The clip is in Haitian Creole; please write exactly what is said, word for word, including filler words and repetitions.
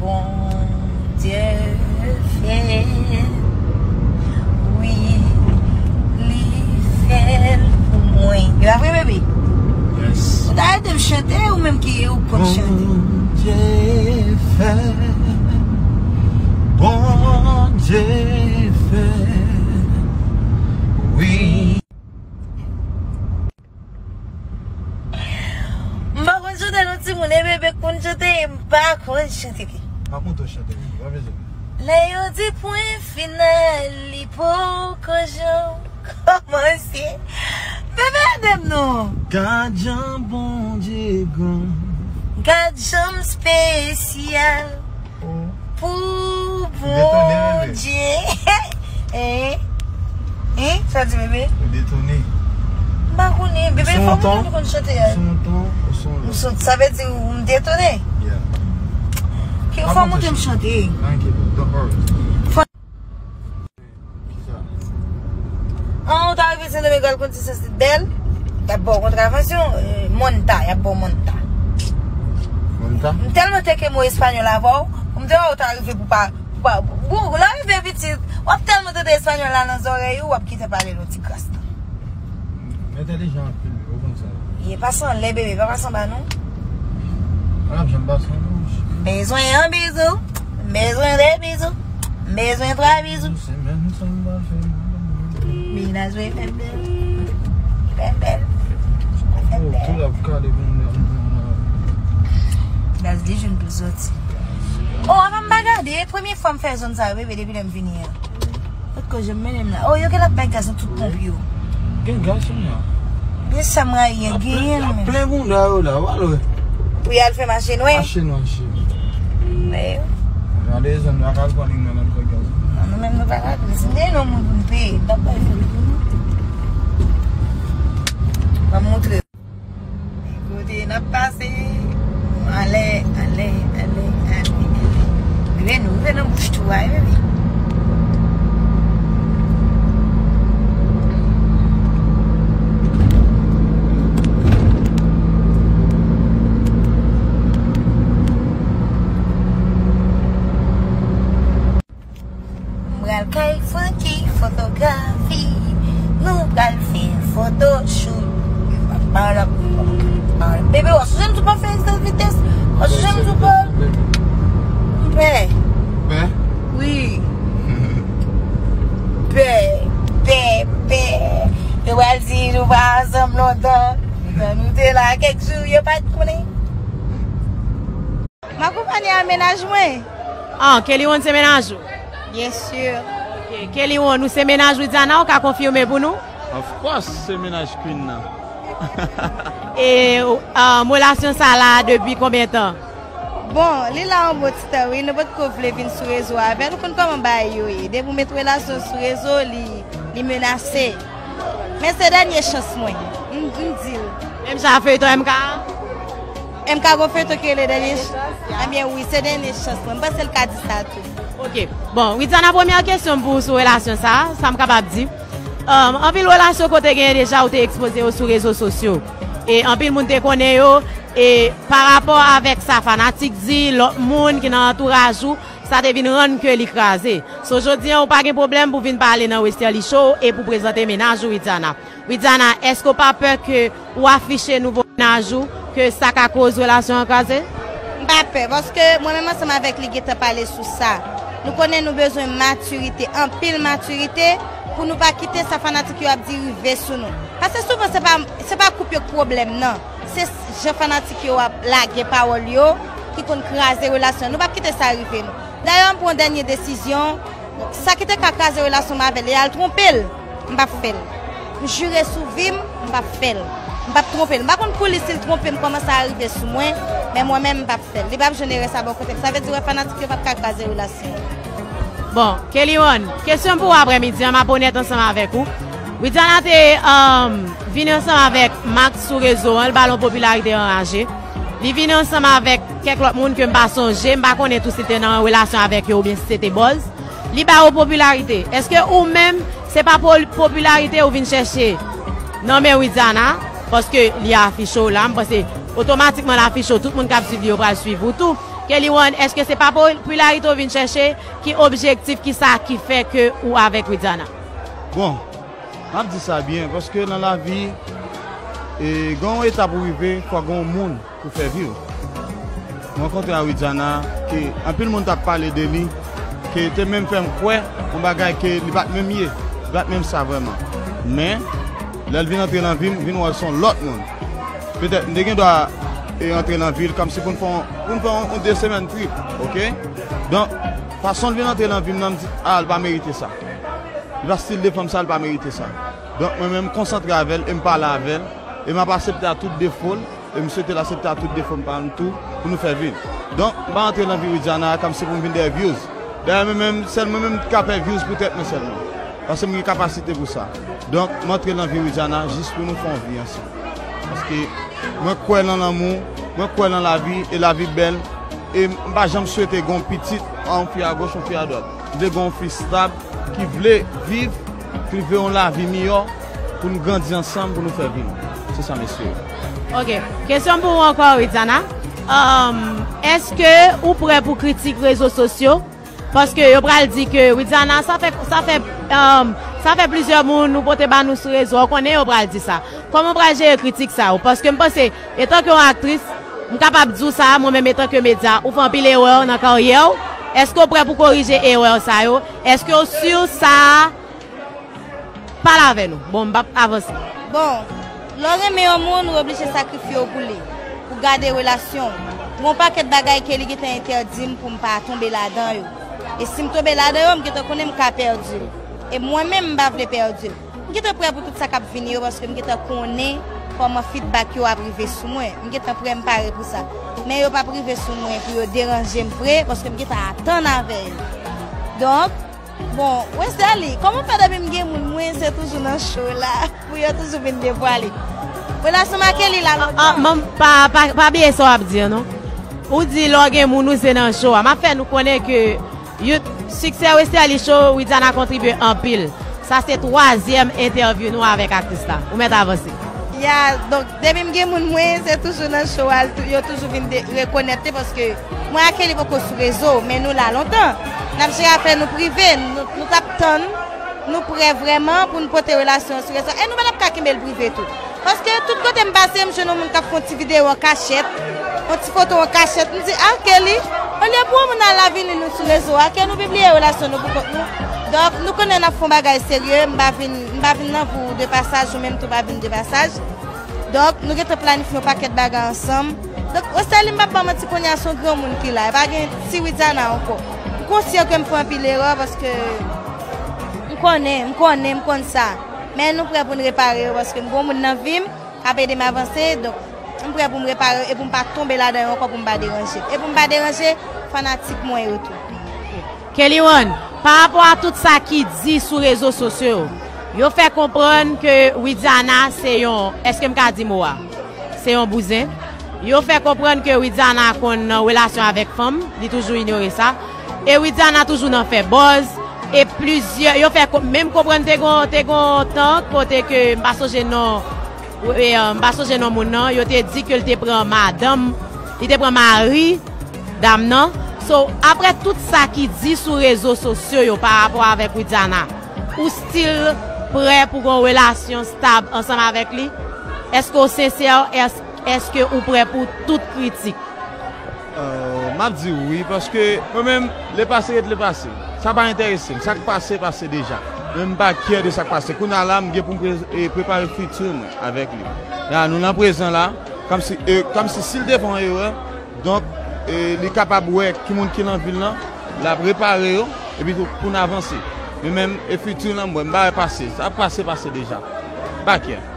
Bondye fè, wi, li fè l pou mwen. E pa vre, bebe? Yes. Ou ta ede m chante, ou menm ki ou konn chante? Bondye fè, Bondye fè, wi. M pa konn chante non, timoun, e bebe k konn chante, e m pa konn chante. M ap montre w chante, wi, pa bezwen. Lè yo di pwen final, li poko janm kòmanse. Bebe, ede m non. Gad jan Bondye gran. Gad jan m espesyal. Oh. Pou Bondye. Hein? Hein? Sa di, bebe? Ou detone. M pa konnen. Bebe, fò moun konn chante a. Ou se yon ton, ou se yon lòt. Sa vle di ou m detone? Yeah. Ki fò montre m chante? Don't worry. Fò An, ou ta rive Sendomeng, al konn ti sens li bèl, y ap ba w kontravasyon, eh, monta, y ap ba w monta. Monta? M tèlman teke mo espanyòl avè w, pou m te wè ou ta rive pou pa, pou pa, bon, lè w rive pitit, w ap tèlman tande espanyòl la nan zòrèy ou, w ap kite pale l yon ti kras tan. M entèlijan anpil, wi, ou konn sa. Ye, pase anlè, bebe, pa pase anba, non. An ap janm pase anlè, wi. Bezwen yon bizou, bezwen de bizou, bezwen twa bizou. Menaj mwen fè m bèl. Fè m bèl. Fè m bèl. Gaz li jwenn pou l soti. Oh, avan m pa gade, premye fwa m fè zòn sa yo, bebe, depi lè m vini an. Kot koze m mennen m la? Oh, yo genlè ap bay gaz nan tout ponp yo. Gen gaz sou mwen. Gen sa m rayi an, genyen l menm. Plen bounda yo la, w al wè. Pou y al fè mache nwè? Mache nwè, cheri. Mwen. Gade zòn nou pa ka pran li nan lòt bò gaz. Non, nou menm nou pa ka pran. Si m te yon moun pou m peye, m t ap bay fè li pou nou. Ban m montre. Kote n ap pase. Anlè, anlè, anlè, anlè. Rive nou, rive nan bouch twou a, wi, wi. M pral kay Francky, fotografi. Nou pral fè foto shoot. Bebe, w ap sonje m tou pa fè egzè vitès? W ap sonje m tou pa? M pè. Pè? Wi. Pè, pè, pè. Yo pral di nou pa ansanm lontan. Lontan nou te la kèk jou, yo pa t konnen. M akonpanye a menaj mwen. Ah, Kelly One se menaj ou? Byen si. Ok, Kelly One, ou se menaj Widiana, ou ka konfime pou nou? Of course, se menaj Queen nan. E, um, relasyon sa la depi konbyen tan? Bon, li la yon bon ti tan, wi. Nou potko vle vin sou rezo avè l. Ou konn kòman bagay yo ye. Depi w met relasyon sou rezo, li, li menase. Men se dènye chans mwen. M, m di l. Menm jan ak feyton M K a? M K a gon feyton ki rele Dènye Chans. Ebyen wi, se dènye chans mwen. M panse l ka di sa tou. Ok. Bon, Widiana, premyè kesyon m pou ou sou relasyon sa, sa m kapab di. Um, anpil relasyon kote genyen deja ou te ekspoze yo sou rezo sosyo. E anpil moun te konnen yo. E pa rapò avèk sa fanatik di, lòt moun ki nan antouraj ou, sa te vin rann ke li kraze. So, jodi an, ou pa gen pwoblèm pou vin pale nan Westerlie Show e pou prezante menaj ou, Widiana. Widiana, èske w pa pè ke ou afiche nouvo menaj ou, ke sa ka koz relasyon an kraze? M pa pè, paske mwen menm ansanm avèk li gentan pale sou sa. Nou konnen nou bezwen matirite, anpil matirite, pou nou pa kite sa fanatik yo ap di rive sou nou. Paske souvan se pa, se pa koup yo k pwoblèm nan. Se jan fanatik yo ap lage pawòl yo ki konn kraze relasyon. Nou p ap kite sa rive nou. Dayè, m pran dènye desizyon. Sa ki te ka kraze relasyon m avè l, e al twonpe l, m p ap fè l. M jire sou vi m, m p ap fè l. M p ap twonpe l. M pa konn pou li si l twonpe m, kòman sa rive sou mwen, men mwen menm m p ap fè l. Li p ap jwenn erè sa bò kote m. Sa vle di wè fanatik yo p ap ka kraze relasyon. Bon, Kelly One, kesyon pou ou aprèmidi an, m ap onèt ansanm avèk ou. Widiana te, um, vini ansanm avèk Max sou rezo an, l ba l yon popilarite anraje. Li vini ansanm avèk kèk lòt moun ke m pa sonje, m pa konnen tou si l te nan relasyon avèk yo oubyen si se te buzz. Li ba yo popilarite. Èske ou menm, se pa po-, popilarite ou vin chèche nan men Widiana? Paske li afiche w la, m panse otomatikman l afiche w, tout moun k ap swiv li yo pral swiv ou tou. Kelly One, èske se pa popilarite w vin chèche? Ki objektif, ki sa ki fè ke ou avèk Widiana? Bon, m ap di sa byen, paske nan lavi, e, gen yon etap ou rive, fò gen yon moun pou fè vi w. Mwen rankontre a Widiana, ke anpil moun t ap pale de li, ke te menm fè m kwè yon bagay ke li pa t menm ye, li pa t menm sa vrèman. Men, lè l vin antre nan vi m, m vin wè l se yon lòt moun. Petèt, m te gen dwa, e, antre nan vi l kòmsi pou n fè yon, pou n fè yon, yon de semèn trip, oke? Donk, fason l vin antre nan vi m nan, m di, a, l pa merite sa. Li pa stil de fanm sa, li pa merite sa. Donk, mwen menm, m konsantre avè l e m pale avè l. E m ap aksepte a tout defo l. E m swete l aksepte a tout defo m pa m tou pou nou fè vi n. Donk, m pa antre nan vi Widiana kòmsi pou m vin dèyè views. Dayè, mwen menm, sèl mwen menm ki ka fè views pou tèt mwen sèlman. Paske m gen kapasite pou sa. Donk, m antre nan vi Widiana jis pou nou fè yon vi ansanm. Paske mwen kwè nan lanmou, mwen kwè nan lavi, e lavi bèl. E m pa janm swete gen yon pitit a yon fi agoch, yon fi adwat. M vle gen yon fi stab, ki vle viv, ki vle yon lavi miyò pou nou grandi ansanm, pou nou fè vi nou. Se sa, mesye. Ok. Kesyon pou ou ankò, Widiana. Um, èske ou prè pou kritik rezo sosyo? Paske yo pral di ke Widiana, sa fè, sa fè, um, sa fè plizyè moun ou pote ba nou sou rezo, ou konnen yo pral di sa. Kòman w pral jere kritik sa yo? Paske m panse, etanke yon aktris, m kapab di w sa, mwen menm etanke medya, ou fè anpil erè nan karyè w. Èske w prè pou korije erè sa yo? Èske w si sa a? Pale avè nou. Bon, m p ap avanse. Bon, lè w renmen yon moun, ou oblije sakrifye w pou li, pou gade relasyon w. Gen yon pakèt bagay ke li gentan entèdi m pou m pa tonbe ladan yo. E si m tonbe ladan yo, m gentan konnen m ka pèdi l. E mwen menm, m pa vle pèdi l. M gentan prè pou tout sa k ap vini yo, paske m gentan konnen kòman feedback yo ap rive sou mwen. M gentan prè, m pare pou sa. Men yo p ap rive sou mwen pou yo deranje m vre, paske m gentan atann avè yo. Donk, bon, Westerlie, kòman fè depi m gen moun, mwen se toujou nan cho la, pou yo toujou vin devwale? Relasyon m ak Kelly la lontan. Ah, ah, pa, pa, pa bliye sa w ap di an, non. Ou di lè w gen moun, ou se nan cho a. M ap fè nou konnen ke Yo, siksè Westerlie Show, Widiana kontribye anpil. Sa se twazyèm entèvyou nou avèk aktris la. Ou mèt avanse. Ya, donk, depi m gen moun mwen, se toujou nan show a, yo toujou vin de, rekonèt li, paske mwen ak Kelly poko sou rezo, men nou la lontan. N ap jere afè nou prive, nou, nou t ap tann, nou prè vrèman pou n pote relasyon an sou rezo. E nou pa t ap ka kenbe l prive tou. Paske tout kote m pase, m jwenn yon moun k ap fè yon ti videyo an kachèt, yon ti foto an kachèt. M di, ah, Kelly, olye pou yon moun al lavini nou sou rezo a, ke nou pibliye relasyon nou pou kont nou. Donk, nou konnen n ap fè yon bagay serye, m pa vin, m pa vin nan vi w de pasaj, ou menm tou pa vin de pasaj. Donk, nou gentan planifye yon pakèt bagay ansanm. Donk, Westerlie, m p ap ba w manti, kounye a se yon granmoun ki la. E pa gen ti Widiana ankò. M konsyan ke m fè anpil erè, paske m konnen, m konnen, m konn sa. Men nou prè pou n repare yo, paske m gen yon moun nan vi m k ap ede m avanse, donk, m prè pou m repare yo e pou m pa tonbe ladan yo ankò, pou m pa deranje. E pou m pa deranje fanatik mwen yo tou. Kelly One, pa rapò a tout sa ki di sou rezo sosyo yo, yo fè konprann ke Widiana se yon, èske m ka di mo a? Se yon bouzen. Yo fè konprann ke Widiana konn nan relasyon avèk fanm, li toujou inyore sa. E Widiana toujou nan fè buzz. E plizyè, yo fè ko-, menm konprann te gon, te gon tan kote ke m pa sonje non, e, e, m pa sonje non moun nan, yo te di ke l te pran madanm, li te pran mari dam nan. So, aprè tout sa ki di sou rezo sosyo yo pa rapò avèk Widiana, ou still prè pou gon relasyon stab ansanm avèk li? Èske w sensè? Èske, èske ou prè pou tout kritik? Euh, m ap di wi, paske mwen menm, lepase ret lepase. Sa pa enterese m. Sa k pase, pase deja. Men m pa kyè de sa k pase. Kounye a la, m gen pou m pre-, e, prepare fiti mwen avèk li. La, nou nan prezan la, kòmsi, e, kòmsi si l te fè yon erè, donk, e, li kapab wè ki moun ki nan vi l lan, l ap repare yo, epi tou, pou n avanse. Men menm, e fiti lan, mwen, m pa wè pase. Sa pase, pase deja. M pa kyè.